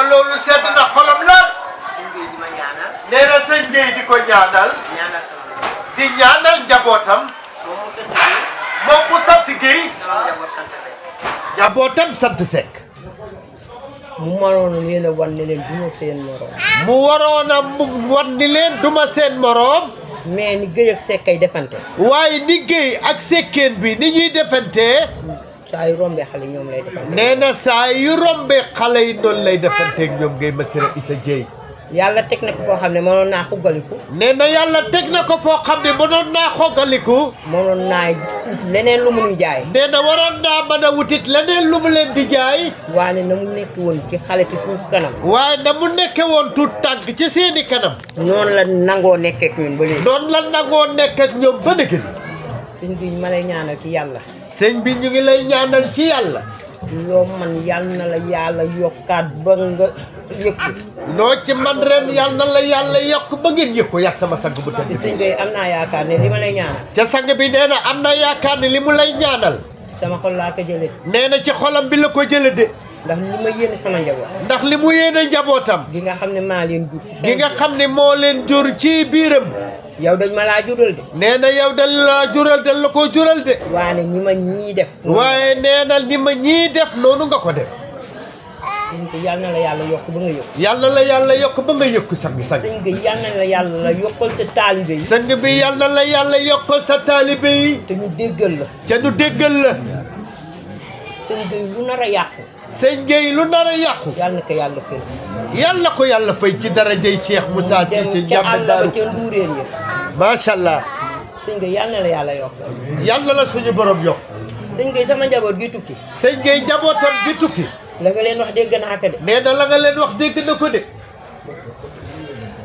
loolu sedd na xolam lool. nee na sëñ Gueye di ko ñaanal. di ñaanal njabootam. moom mu sant Gueye. njabootam sant Seck. mu waroon leen a wan ne leen duma seen morom. mu waroon a wan ni leen duma seen morom. mais ni Gueye ak Seck ay defante. waaye ni Gueye ak Seckeen bi ni ñuy defante. saa yu rombee xale ñoom lay defante. nee na saa yu rombee xale yi noonu lay defanteeg ñoom Gueye Massiré Issa Dieye. yàlla teg na ko foo xam ne mënoon naa xuggaliku. nee na yàlla teg na ko foo xam ne mënoon naa xoggaliku. mënoon naa ut leneen lu mu nuy jaay. nee na waroon naa mën a wutit leneen lu mu leen di jaay. waane na mu nekk woon ci xale ci tuut kanam. waaye na mu nekke woon tuut tànk ci seeni kanam. noonu la nangoo nekkee ak ñun ba léegi. noonu la nangoo nekk ak ñoom ba léegi. sëñ bi ma lay ñaanal ci yàlla. sëñ bi ñu ngi lay ñaanal ci yàlla. loo man yàlla na la yàlla yokkaat ba nga yëkku. loo ci man ren yàlla na la yàlla yokk ba ngeen yëg ko yàgg sama sang bu tëdd te bi. sëñ bi am naa yaakaar ne li ma lay ñaanal. ca sang bi nee na am na yaakaar ne li mu lay ñaanal. sama xol laa ko jëlee. nee na ci xolam bi la ko jële de. ndax li ma yéene sama njaboot. ndax li mu yéene njabootam. gi nga xam ne maa leen jur. gi nga xam ne moo leen jur ci biiram. yow dañ ma laa jural de. nee na yow dañ la jural dañ la ko jural de. waane ñi ma ñii def. waaye nee na ni ma ñii def noonu nga ko def. yal na la yàlla yokk ba nga yokk. yal na la yàlla yokk ba nga yokk sang sang. sëñ bi yal na la yàlla yokkal sa taalibe yi. sang bi yal na la yàlla yokkal sa taalibe yi. te ñu déggal la. ca nu déggal la. sëñ bi lu nar a yàqu. sëñ Gueye lu nar a yàqu. yal na ko yàlla fay. yàlla ko yàlla fay ci darajay Cheikh Moussa Cissé Ndiamé Daaru. ca Nduureen ya. macha allah. sëñ bi yal na la yàlla yokk. yàlla la suñu borom yokk. sëñ bi sama njaboot gi tukki. sëñ Gueye njabootam bi tukki. la nga leen wax dégg naa ko de. nee na la nga leen wax dégg na ko de.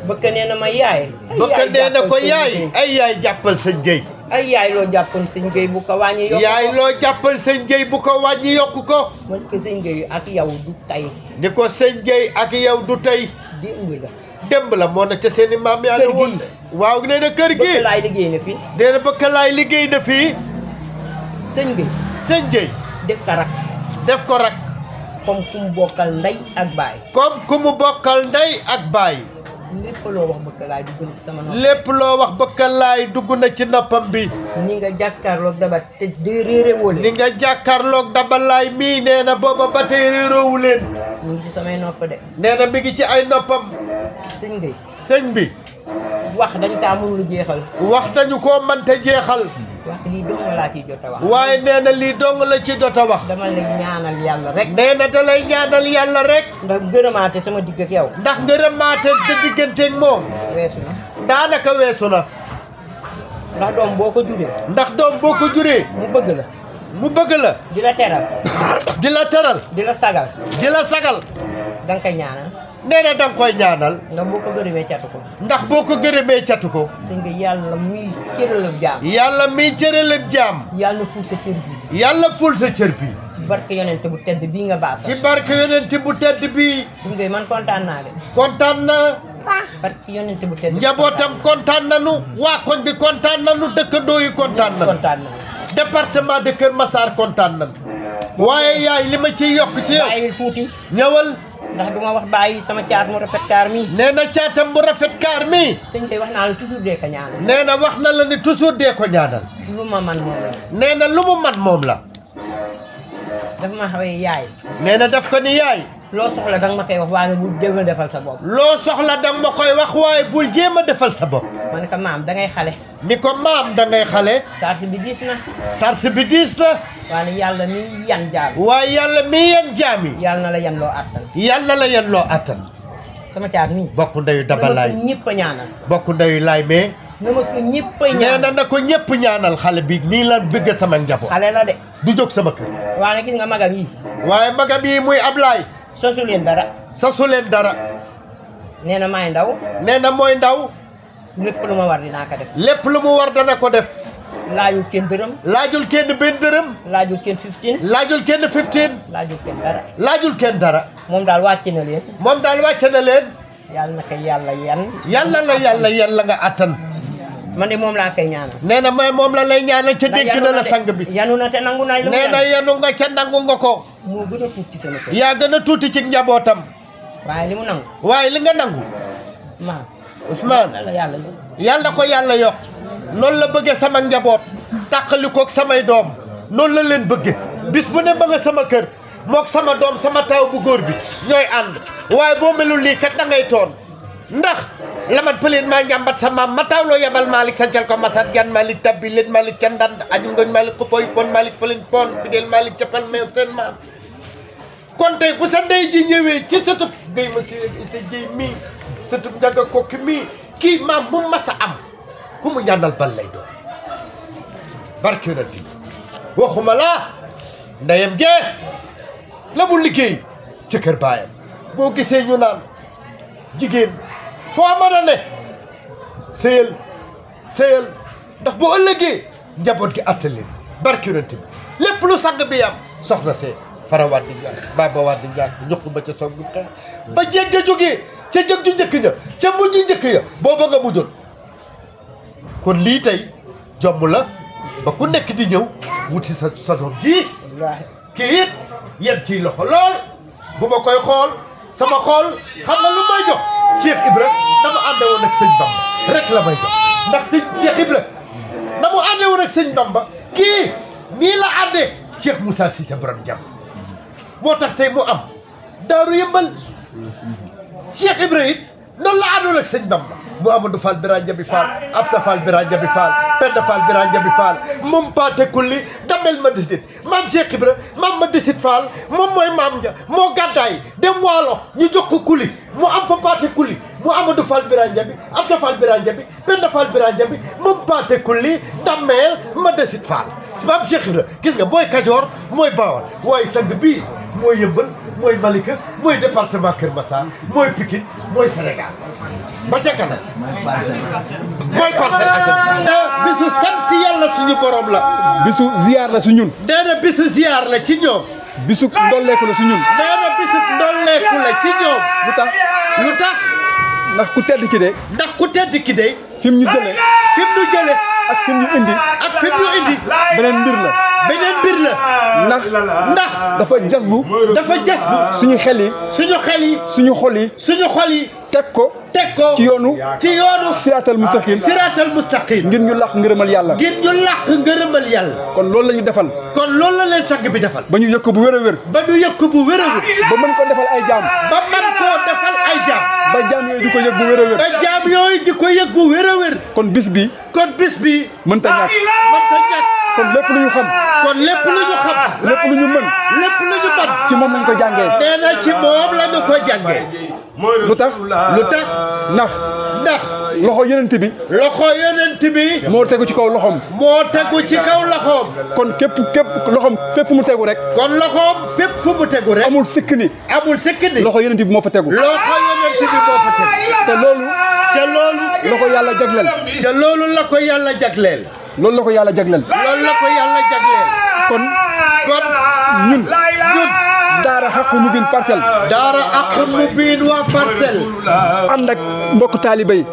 bëkk nee na ma yaay. bëkk nee na ko yaay ay yaay jàppal sëñ Gueye. ay yaay loo jàppoon sëñ Gueye bu ko wàññi yokku ko. yaay loo jàppal sëñ Gueye bu ko wàññi yokku ko. man ko sëñ Gueye ak yow du tay. ni ko sëñ Gueye ak yow du tey. démb la. démb la moo na ca seeni maam yaa kër woon de. waaw nee na kër gi bëkk laay liggéey na fi. nee na bëkk laay liggéey na fii. sëñ Gueye. sëñ Gueye def ko rak. def ko rak. comme ku mu bokkal ndey ak baay. comme ku mu bokkal ndey ak baay. lépp loo wax bëkk laay dugg na ci sama nopp. lépp loo wax bëkk laay dugg na ci noppam bi. ni nga jàkkaarloog daba te de réeré woo ni leen. nga jàkkaarloog dabalaay mii nee na booba ba tey réeroowu leen. mu ngi ci samay nopp de. nee na mi ngi ci ay noppam. sëñ Gueye. sëñ bi. wax dañ kaa mënul jeexal. wax dañu koo mënte jeexal. wax lii dong laa ciy jot a wax. waaye nee na lii dong la ci jot a wax. dama lay ñaanal yàlla rek. nee na da lay ñaanal yàlla rek. ndax gërëmaate sama digg ak yow. ndax ngërëmaate sa digganteeg moom. weesu na. daanaka weesu na. ndax doom boo ko juree. ndax doom boo ko juree. mu bëgg la. mu bëgg la. di la teral. di la teral. di la sagal. di la sagal. da nga koy ñaanal. nee na da nga koy ñaanal. ndax boo ko gërëmee catu ko. ndax boo ko gërëmee catu ko. sëñ bi yàlla muy cëralab jaam. yàlla miy cëraleb jaam. yàlla na ful sa cër bi. yàlla ful sa cër bi. ci barke yonente bu tedd bii nga baax. ci barke yonent bu tedd bi. sëñ bi man kontaan naa de. kontaan na. barke yonente bu tedd. njabootam kontaan nanu. waa koñ bi kontaan nanu. dëkkandoo yi kontaan nanu. kontaan naa. département de Kër Massar kontaan nanu. waaye yaay li ma ciy yokk ci yow. bàyyil tuuti. ñëwal. ndax duma wax bàyyi sama caat mu rafet kaar mi. nee na caatam bu rafet kaar mi. sëñ bi wax naa la toujours dee ko ñaanal. nee na wax na la ni toujours dee ko ñaanal. lu ma man moom la. nee na lu mu man moom la. dafa ma xawee yaay. nee na daf ko ni yaay. loo soxla danga ma koy wax waaye bu jéem a defal sa bopp. loo soxla danga ma koy wax waaye bul jéem a defal sa bopp. ma ne ko maam dangay xale. ni ko maam dangay xale. charge bi diis na. sarse bi diis na. waaye yàlla mi yan jaam. waaye yàlla mi yan jaam yi. yàlla na la yan loo àttan. yàlla la yan loo attan. sama caat mi. bokk ndeyu dabalaay. na ma ko ñëpp a ñaanal. bokk ndeyu laay mais. na ma ko ñëpp a nee ñaanal. na na ko ñëpp ñaanal xale bi nii la bëgg sama njaboot. xale la de. du jóg sama kër. waaye gis nga magam yi. waaye magam yi muy Ablaay. sosu leen dara. sasu leen dara. nee na maay ndaw. nee na mooy ndaw. lépp lu ma war dinaa ko def. lépp lu mu war dana ko def. laajul kenn dërëm. laajul kenn benn dërëm. laajul kenn 15. laajul kenn 15. laajul kenn dara. laajul kenn dara. moom daal wàcce na leen. moom daal wàcce na leen. yàlla na ko yàlla yan. yàlla la yàlla yan la nga attan. man de moom laa koy ñaanal. nee na may moom la lay ñaanal ca dégg na la sang bi. yanu na te nangu naa. nee na yanu nga ca nangu nga ko. moo gën a tuuti sama kër. yaa gën a tuuti ci njabootam. waaye li mu nangu waaye li nga nangu maam Ousmane la yàlla yokk yàlla ko yàlla yokk noonu la bëggee sama njaboot tàqali koog samay doom noonu la leen bëggee bis bu ne ba nga sama kër mook sama doom sama taw bu góor bi ñooy ànd waaye boo melul lii kat da ngay toon ndax lamat pëleen maa njàmbat sa maam ma tawloo yebal Malick sancal ko masat gan Malick tabbi leen Malick ca ndand aju ngoñ Malick ko poy pon Malick pëleen pon bi del Malick ca pan meew seen maam kon tey bu sa ndey ji ñëwee ci satub béy ma si sa jiy mii satub njaga kokki mii kii maam mu mas a am ku mu ñaanal bal lay doon barke yonent bi waxuma laa ndeyam jee la mu liggéey ci kër baayam boo gisee ñu naan jigéen foo mën a ne sëyal ndax bu ëllëgee njaboot gi attaleen barke yonent bi lépp lu sang bi am soxna see fara waat di njaag baba waat di njaag ñuq ba ca soog bu xeex ba jéeg ga jógee ca jëg ju njëkk ña ca mujj njëkk ya booba nga mujjoon kon lii tey jomb la ba ku nekk di ñëw wuti sa doom ji kii it yem ciy loxo lool bu ma koy xool sama xool xam nga lu may jox Cheikh Ibra na mu ànde woon ak sëñ Bamba rek la may jox ndax sëñ Cheikh Ibra na mu ànde woon ak sëñ Bamba kii nii la àndee Cheikh Moussa Cissé borom jàmm moo tax tey mu am daaru yëmbal Cheikh Ibra it noonu la àndoon ak sëñ Bamba mu Amadou Fall Bira Njabi Fall Absa Fall Bira Njabi Fall Penda Fall Bira Njabi Fall moom paate kulli damel ma desit maam Cheikh Ibra maam ma desit Fall moom mooy maam ja moo gàddaay dem waalo ñu jox ko kulli mu am fa paate kulli mu Amadou Fall Bira Njabi Absa Fall Bira Njabi Penda Fall Bira Njabi moom paate kulli damel ma desit Fall maam Cheikh Ibra gis nga mooy Kajoor mooy Bawol waaye sang bii mooy Yëmbal mooy Malika mooy département Kër Massar mooy Pikine mooy Sénégal ba ca kanam mooy Parcelles Assainies bisu sant yàlla suñu borom la bisu ziar la su ñun nee na bisu ziar la ci ñoom bisu ndolleeku la su ñun nee na bisu ndolleeku la ci ñoom lu tax ndax ku tedd ki de ndax ku tedd ki de fi mu ñu jëlee ak fi mu ñu indi beneen mbir la ndax dafa jas bu suñu xel yi suñu xol yi teg ko ci yoonu siraatal mustaqim ngir ñu làq ngërëmal yàlla kon loolu la ñu defal kon loolu la leen sang bi defal ba ñu yëkk bu wér a wér ba mën ko defal ay jaam ba jaam yooyu di ko yëg bu wér a wér ba jaam yooyu di ko yëg bu wér a wér kon bis bi mënta ñàkk kon lépp lu ñu xam lépp lu ñu mën ci moom lañ ko jàngee nee na ci moom lañu ko jàngee lu tax ndax loxo yonent bi moo tegu ci kaw loxom kon képp loxom fépp fu mu tegu rek amul sikk ni loxo yonent bi moo fa tegu te loolu loxo yàlla jagleel loolu la ko yàlla jagleel kon ñun daara xaqu mu biin waa Parcelles ànd ak mbokku taalibe yi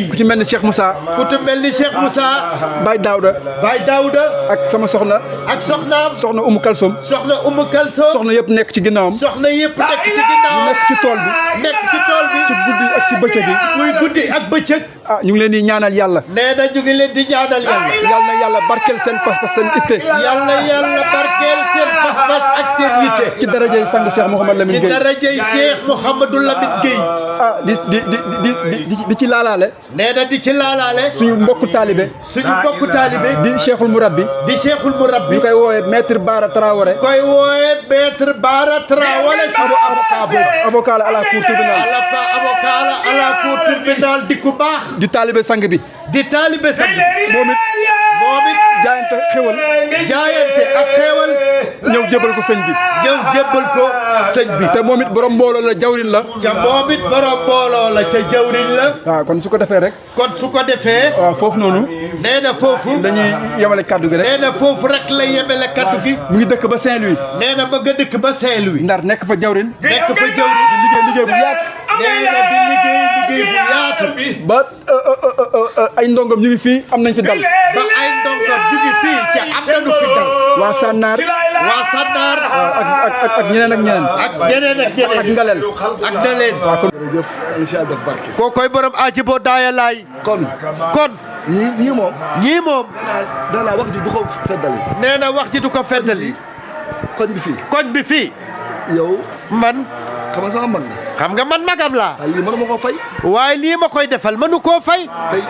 ku ci mel ni Cheikh Moussa Baye Daouda ak sama soxna soxna Umu Kalsom soxna yëpp nekk ci ginnaawam ñu nekk ci tool bi ci guddi ak ci bëccëg yi muy guddi ak bëccëg ñu ngi leen di ñaanal yàlla nee na ñu ngi leen di ñaanal yàlla na yàlla barkeel seen pas-pas seen itte yàlla barkeel seen pas-pas ak seen itte ci darajay sang Cheikh Mouhamadou Lamine Gueye ci darajay Cheikh Mouhamadou Lamine Gueye di ci laalaale nee na di ci laalaale suñu mbokku taalibe di Cheikhul Mourabbi ñu koy woowee maître Bara Traoré avocat la à la cour tribunal di ku baax di taalibe sang bi moom it jaayante ak xéewal ñëw jébal ko sëñ bi te moom it borom mbooloo la jawrin la ca jawrin la waaw kon su ko defee rek waaw foofu noonu nee na foofu dañuy yemale kaddu gi rek nee na foofu rek la yemale kaddu gi mu ngi dëkk ba Saint-Louis nee na ba nga dëkk ba Saint-Louis Ndar nekk fa jawrin di liggéey bu yaatu nee na di liggéey bu yaatu ba ay ndongom ñu ngi fii am nañ fi dal ba ay ndongom ñu ngi fii ca am nañu fi dal waa Sànnaar waa Sànnaar ak ñeneen ak ñeneen ak ñeneen ak ñeneen ak Ngalel ak Ngalel jërëjëf incha allah def barke. koo koy borom aji boo daaya laay kon ñii moom. ñii moom nee naa wax ji du ko feddali. nee na wax ji du ko feddali koñ bi fii. koñ bi fii yow man xam nga sama mag nga. xam nga man magam laa waaye lii mënuma koo fay. waaye lii ma koy defal mënu koo fay tey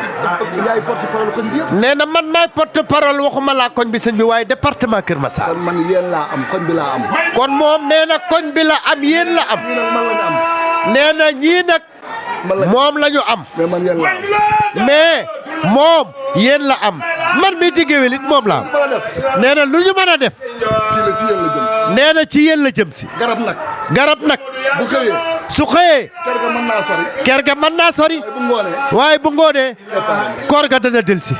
yaay porte parole koñ bi yëpp. nee na man maay porte parole waxuma laa koñ bi sëñ bi waaye département Kër Massar kon man yéen laa am koñ bi laa am. kon moom nee na koñ bi la am yéen la am ñii nag man la ñu am. nee na ñii nag moom la ñu am mais man yéen laa am. mais moom yéen la am man mi di géwél it moom la am mën a def. nee na lu ñu mën a def fii la si yéen la jëm si. nee na ci yéen la jëm si garab nag. garab nag bu xëyee. su xëyee kër ga mën naa sori. ker ga mën naa sori bu ngoonee. waaye bu ngoonee koor ga dana del si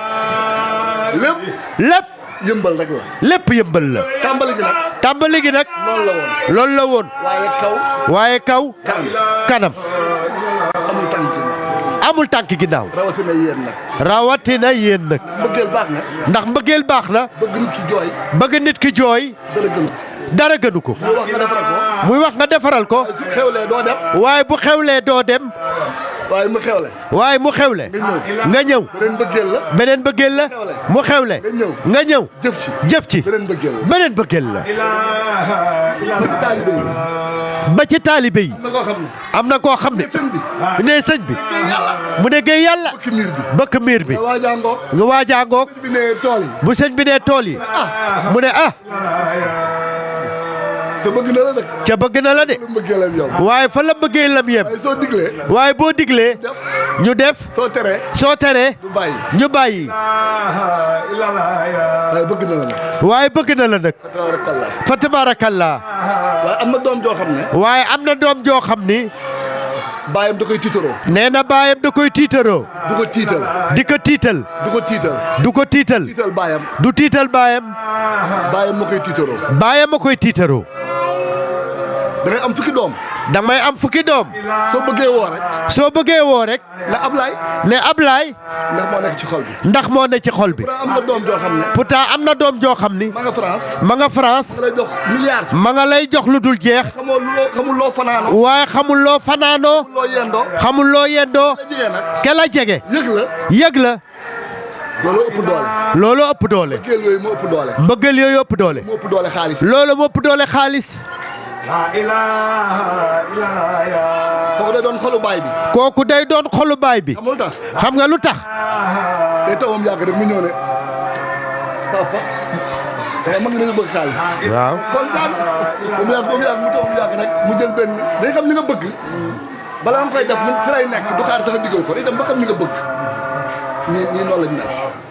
lépp lépp yëmbal rek la. lépp yëmbal la tàmbali gi nag. tàmbali gi nag noonu la woon. loolu la woon waaye kaw. waaye kaw kanam kanam amul tànk. amul tànk ginnaaw rawatina yéen nag. rawatina yéen nag mbëggeel baax na. ndax mbëggeel baax na bëgg nit ki jooy. bëgg nit ki jooy dara gën ko. dara gënu ko bu wax nga defaral ko. muy wax nga defaral ko su xewlee doo dem. waaye bu xewlee doo dem waaye mu xewle. waaye mu xewle nga ñëw beneen mbëggeel la. beneen bëggeel la mu xewle nga ñëw jëf ci. jëf ci beneen mbëggeel la. beneen bëggeel la ba ci taalibe yi. ba ci taalibe yi na koo xam ne. am na koo xam ne sëñ bi. ne sëñ bi yàlla. mu ne géey yàlla bëkk miir bi. bëkk miir bi nga waajaangoo. nga waajaangoog bi ne tool yi. bu sëñ bi nee tool yi mu ne ah te bëgg na la nag. ca bëgg na la de lu mbëggeelam yow. waaye fa la bëggee lam yem waaye soo diglee. waaye boo diglee ñu def soo teree. soo teree du bàyyi. ñu bàyyi waaye bëgg na la nag. waaye bëgg na la nag tabarakallah. fa tabarakallah waaye am na doom joo xam ne. waaye am na doom joo xam ni baayam da koy tiitaroo. nee na baayam da koy tiitaroo du ko tiital. di ko tiital du ko tiital. du ko tiital tiital baayam. du tiital baayam baayam moo koy tiitaroo. baayam a koy tiitaroo da ngay am fukki doom. damay am fukki doom soo bëggee woo rek. soo bëggee woo rek ne Ablaay. ne Ablaay ndax moo nekk ci xol bi. ndax moo ne ci xol bi pourtant am na doom joo xam ne. pourtant am na doom joo xam ni ma nga France. ma nga France nga lay jox milliard. ma nga lay jox lu dul jeex xamul loo fanaanoo. waaye xamul loo fanaanoo loo yendoo. xamul loo yendoo la jigéen nag. ke la jege yëg la. yëg la loolu ëpp doole. loolu ëpp doole mbëggeel yooyu moo ëpp doole. mbëggeel yooyu ëpp doole moo ëpp doole xaalis. loolu moo ëpp doole xaalis kooku day doon xolu baay bi. kooku day doon xolu baay bi xamul tax. xam nga lu tax day taw moom yàgg rek mu ñëw ne papa ma ngi nañu bëgg xaalis. waaw kontaan mu yàgg mu taw mu yàgg rek mu jël benn day xam li nga bëgg balaa nga koy def mu si lay nekk du xaar sax digal ko day dem ba xam li nga bëgg ñii noonu lañ mel.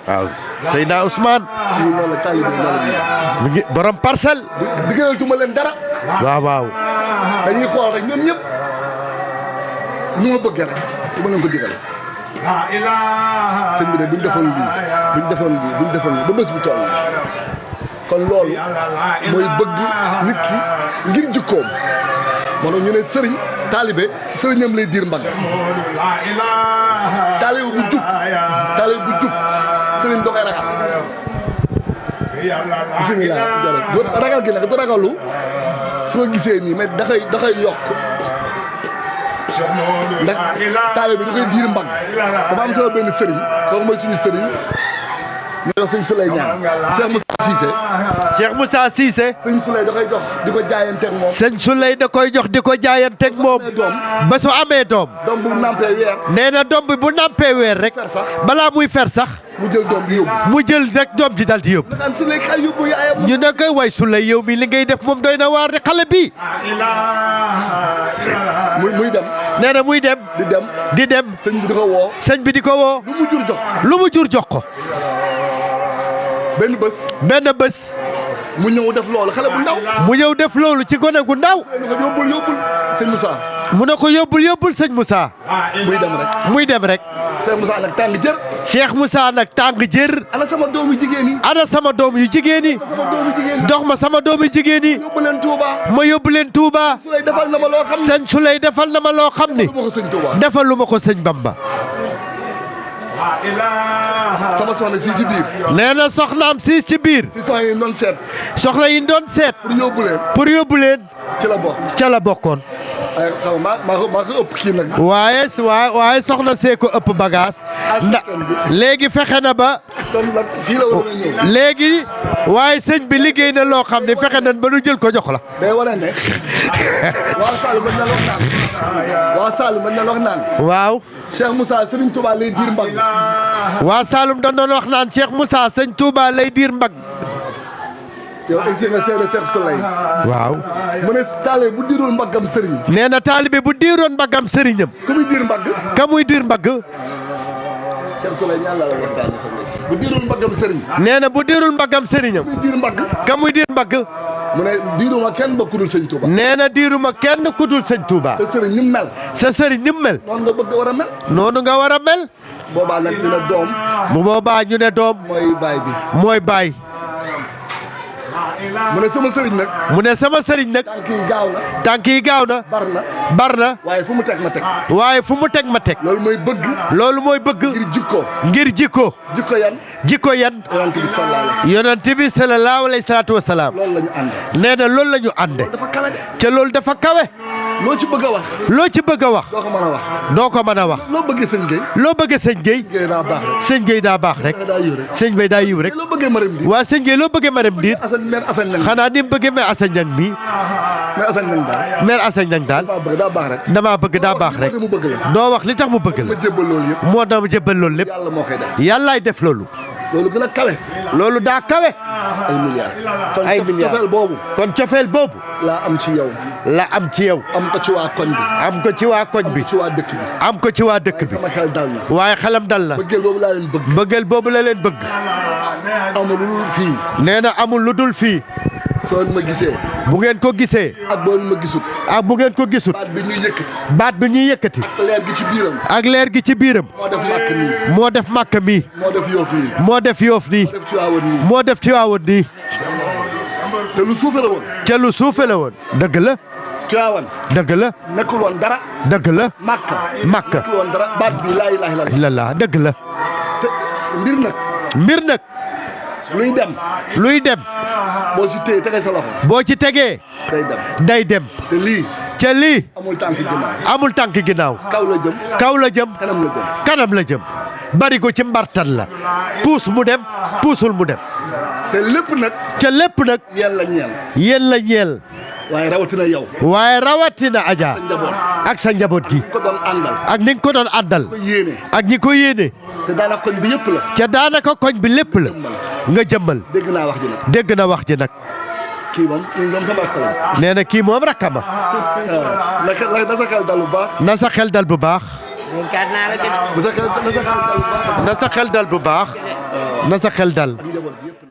waaw Seydina Ousmane ñii noonu la taalibe noonu lañ mel. mi ngi borom parcelle diggalatuma leen dara. waaw waaw dañuy xool rek ñoom ñëpp ñu ma bëggee rek du ma leen ko digal. sëñ bi de buñ defoon lii buñ defoon lii ba bés bu toll kon loolu mooy bëgg nit ki ngir jikkoom moo tax ñu ne sëriñ taalibe sëriñam lay diir mbagg taalibe bu jub sëriñ da koy ragal. bisimilah jërëjëf ragal gi nag du ragalu su ko gisee nii mais da koy yokk ndax taalibe bi da koy diir mbagg dama am sama benn sëriñ kooku mooy suñu sëriñ ñu wax sëñ Souley ñaan Cheikh Moussa Cissé Cheikh Moussa Cissé sëñ Souley da koy jox di ko jaayanteeg moom. sëñ Souley da koy jox di ko jaayanteeg moom ba su amee doom doom bu nampee weer. nee na doom bi bu nampee weer rek fer sax balaa muy fer sax mu jël doom bi yóbbu. mu jël rek doom ji dal di yóbbu naan Souley kay yóbbu yaayam. ñu ne koy way Souley yow mi li ngay def moom doy na waar de xale bi muy dem. nee na muy dem di dem. di dem sëñ bi di ko woo. sëñ bi di ko woo lu mu jur jox. lu mu jur jox ko benn bés. benn bés mu ñëw def loolu xale bu ndaw. mu ñëw def loolu ci gone gu ndaw mu ne ko yóbbul sëñ Moussa. mu ne ko yóbbul sëñ Moussa muy dem rek. muy dem rek sëñ Moussa nag tàng jër. Cheikh Moussa nag tàng jër ana sama doomu jigéen yi. ana sama doom yu jigéen yi sama doomu jigéen yi. dox ma sama doomu jigéen yi yóbbu leen Touba. ma yóbbu leen Touba Souley defal na ma loo xam ne. sëñ Souley defal na ma loo xam ni lu ma ko sëñ Touba. defal lu ma ko sëñ Bamba sama soxna si biir. nee na soxnaam si ci biir. si soxna yi doon seet. soxna yi doon seet. pour yóbbu leen. ci la bokk. ca la bokkoon. ay xaw maa ko ëpp kii nag. waaye soxna see ko ëpp bagage. léegi fexe na ba. kon nag fii la war a ñëw. léegi waaye sëñ bi liggéey na loo xam ne fexe nañ ba nu jël ko jox la. day wane ne waa Saloum mën na la wax naan. waa Saloum mën na la wax naan. waaw. Cheikh Moussa Serigne Touba lay diir mbagg. waa Saloum dañ doon wax naan Cheikh Moussa sëñ Touba lay diir mbagg. yow egsi nga seede Cheikh Souley. waaw. mu ne taalibe bu diirul mbaggam sëriñ. nee na taalibe bu diiroon mbaggam sëriñam. ku muy diir mbagg. ka muy diir mbagg. Cheikh Souley ñaan la waxtaan bu diirul mbaggam sëriñ. nee na bu diirul mbaggam sëriñam. ku muy diir mbagg. ka muy diir mbagg. mu ne diiruma kenn ba kudul sëñ Touba. nee na diiruma kenn ku dul sëñ Touba. sa sëriñ ni mu mel. sa sëriñ ni mu mel. noonu nga bëgg war a mel. noonu nga war a mel. boobaa nag dina doom. bu boobaa ñu ne doom. mooy baay bi. mooy baay. mu ne sama sëriñ nag. mu ne sama sëriñ nag. tànk yi gaaw na. tànk yi gaaw na. bar na. waaye fu mu teg ma teg. waaye fu mu teg ma teg. loolu mooy bëgg. loolu mooy bëgg. ngir jikko. ngir jikko. jikko yan. jikko yan. yonent bi sallallahu alayhi wa sallam. yonent bi sallallahu alayhi wa salaam. loolu la ñu ànd. nee na loolu la ñu ànde. dafa kawe de. ca loolu dafa kawe. loo ci bëgg a wax. loo ci bëgg a wax. doo ko mën a wax. doo ko mën a wax. loo bëggee sëñ Gueye. loo bëggee sëñ Gueye. Gueye daa baax rek. sëñ Gueye daa baax rek. daa yiw rek. sëñ Bay daa yiw rek. loo bëggee Marème Ndiir. waa sëñ Gueye loo bëggee Marème Ndiir. Assane Niang. xanaa ni mu bëggee mais Assane Niang mi. mais Assane Niang daal. mère Assane Niang daal. damaa bëgg daa baax rek. damaa bëgg daa baax rek. mu bëgg la. doo wax li tax mu bëgg ma la. jébbal loolu yëpp. moo dama jébbal loolu lépp. yàlla moo koy def. yàllaay def loolu. loolu gën a kawe. loolu daa kawe. ay milliards. ay kon milliards cofeel boobu. kon cofeel boobu. laa am ci yow. la am ci yow. am ko ci waa koñ bi. am ko ci waa koñ bi. ci waa dëkk bi. am ko ci waa dëkk bi. sama xel dal na. waaye xelam dal na. bëggeel boobu laa leen bëgg. mbëggeel boobu la leen bëgg. amul fii. nee na amul lu dul fii. soo ma gisee. bu ngeen ko gisee. ak boo ma gisut. ak bu ngeen ko gisut. baat bi ñuy yëkkati. baat bi ñuy yëkkati. leer gi ci biiram. ak leer gi ci biiram. moo def màkk nii. moo def màkk mii. moo def yoof nii. moo def yoof nii. moo def Tiwaawan nii. moo def Tiwaawan nii. te lu suufe la woon. ca lu suufe la woon. dëgg la. Tiwaawan. dëgg la. nekkul woon dara. dëgg la. màkk. màkk. nekkul woon dara baat bi laa ilaaha illallaah. illallah dëgg la. te mbir nag. mbir nag. luy dem. luy dem. boo si téye tegee sa loxo. boo ci tegee. day dem. day dem. te lii. ca lii. amul tànk ginnaaw. amul tànk ginnaaw. kaw la jëm. kaw la jëm. kanam la jëm. kanam la jëm. bari ko ci mbartan la. puus mu dem puusul mu dem. te lépp nag. ca lépp nag. yéen la ñeel. yéen la ñeel. waaye rawatina yow. waaye rawatina Adja. njaboot. ak sa njaboot gi. ko doon àndal. ak ni nga ko doon àndal. ko yéene. ak ñi ko yéene. te daanaka koñ bi yëpp la. ca daanaka koñ bi lépp la. nga jëmmal. dégg naa wax ji nag. dégg na wax ji nag. kii moom sama rakk la. nee na kii moom rakkama. waaw na sa xel dal bu baax. na sa xel dal bu baax. dénkaat naa la na sa xel dal bu baax. na sa xel dal bu baax. na sa xel dal. njaboot gi yëpp